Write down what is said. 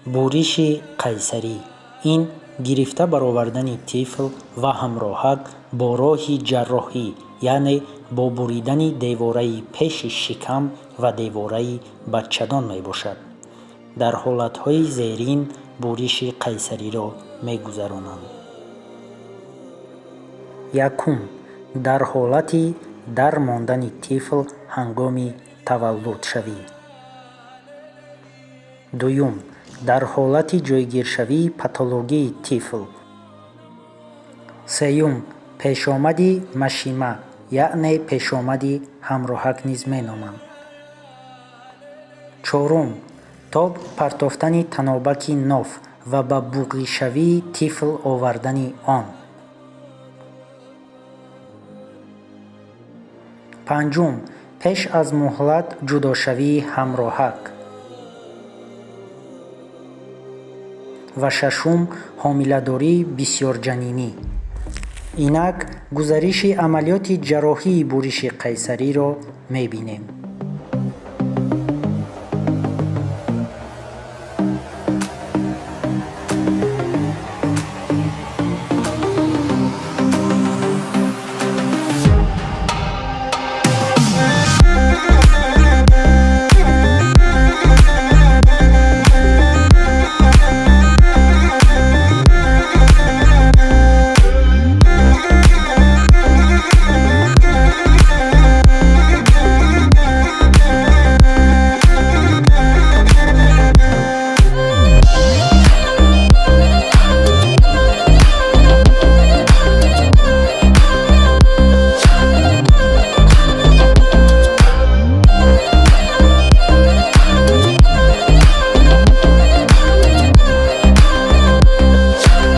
Буриши қайсарӣ ин гирифта баровардани тифл ва ҳамроҳак бо роҳи ҷарроҳӣ, яъне бо буридани девораи пеши шикам ва девораи бачадон мебошад. Дар ҳолатҳои зерин буриши қайсариро мегузаронанд. Якум, дар ҳолати дар мондани тифл ҳангоми таваллудшавӣ. Дуюм, дар ҳолати ҷойгиршавии патологии тифл. Сеюм, пешомади машима, яъне пешомади ҳамроҳак низ меноманд. Чорум, тоб партофтани танобаки ноф ва ба буғишавии тифл овардани он. Панҷум, пеш аз муҳлат ҷудошавии ҳамроҳак. Ва шашум, ҳомиладории бисёрҷанинӣ. Инак гузариши амалиёти ҷарроҳии буриши қайсариро мебинем.